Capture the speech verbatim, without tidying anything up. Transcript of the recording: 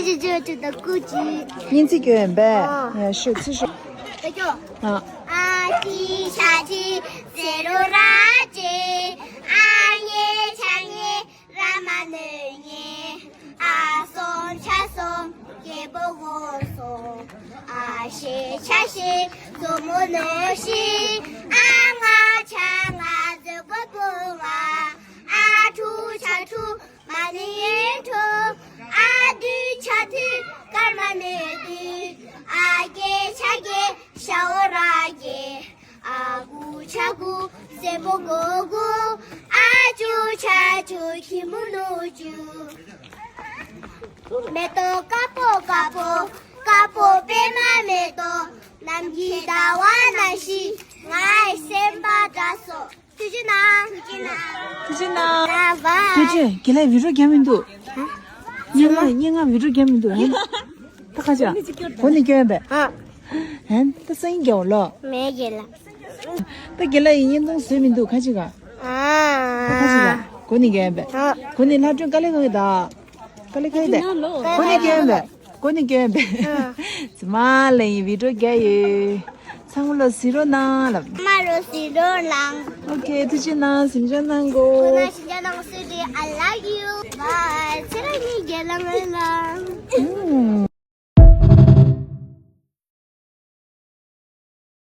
ཅི་ཅི་ཅི་ད་ཀུ་ཅི། སྙན་ཚིག་སྐྱོན་ཡིན་པས། ཨ། ཡ་ཤོད་ཚིག་ཤོད། ཨ་ཅོ། ཨ། ཨ་ཏི་ཤ་ཏི་ཟེར་རོ་ར་ཅེ། ཨ་ཉེ་ཆ་ཉེ་ར་མ་ནེ་ཉེ། ཨ་སོང་ཆ་སོང་སྐྱེ་བོ་གོ་སོང་། ཨ་ཤེ་ཆ་ཤེ་མཛོ་མོ་ནོ་ཤི། ཨ་ང་ཆ་ང་ཛོ་གོ་པོ་ང་། ཨ་ཁྲུ་ཆ་ཁྲུ་མ་ནི་ཡེ་ཁྲོ། ཨ་དུ་ཆ་དུ་ཀར་མ་ནི་དུ། ཨ་གེ་ཆ་གེ་ཤ་འོ་ར་གེ། ཨ་གུ་ཆ་གུ་སེ་པོ་གོ་གུ། ཨ་ཅུ་ཆ་ཅུ་ཁྱི་མོ་ནུ་ཅུ། མེ་ཏོག་དཀར་པོ་དཀར་པོ་དཀར་པོ་པད་མ་མེ་ཏོག། ནམ་གྱི་ཟླ་བ་ནང་བཞིན་ང་ཡི་སེམས་པ་འདྲ་སོང་། ཐུགས་རྗེ་གནང་། ཐུགས་རྗེ་གནང་། ཐུགས་རྗེ་གནང་། ཐུགས་རྗེ་གནང་། ཐུགས་རྗེ། རྒན་ལགས་བི་ཌིའོ་རྒྱབ་མི་འདུག་སྙན་ངག་སྙན་ངག་བི་ཌིའོ་རྒྱབ་མི་འདུག་ཧན། ད་ཁ་ཆ། གོ་ནི་སྐྱོན་པས། ཨ། ཧན། ད་སང་ཉིན་རྒྱབ་ལོ། མེད་རྒན་ལགས། ད་རྒན་ལགས་ཡིན་བརྙན་ཐུང་བཟོས་མི་འདུག་ཁ་ཆི་ག་ཨ། ད་ཁ་ཆི་ག་གོ་ནི་སྐྱོན་པས། ཨ། གོ་ནི་ལྷ་སྒྲོན་དཀའ་ལས་ཁག་གི་ད། དཀའ་ལས་ཁག་གི་ད། གོ་ནི་སྐྱོན་པས། གོ་ནི་སྐྱོན་པས། ཨ། ཙི་མ་ལེ་ཡིན་བི་ཌིའོ་རྒྱབ་ཡོད། ཚང་མ་ལོ་གཟིགས་རོགས་གནང་ལབ། མ་རོ་གཟིགས་རོགས་གནང་། ཨོ་ཁེ། ཐུགས་རྗེ་གནང་། གཟིམ་འཇག་གནང་གོ། ཁོ་ན་གཟིམ་འཇག་གནང་། Sweetie, I love you. Bye. ཚེ་རིང་ཉིན་རྒན་ལགས་ངན་ལགས། ཨུམ།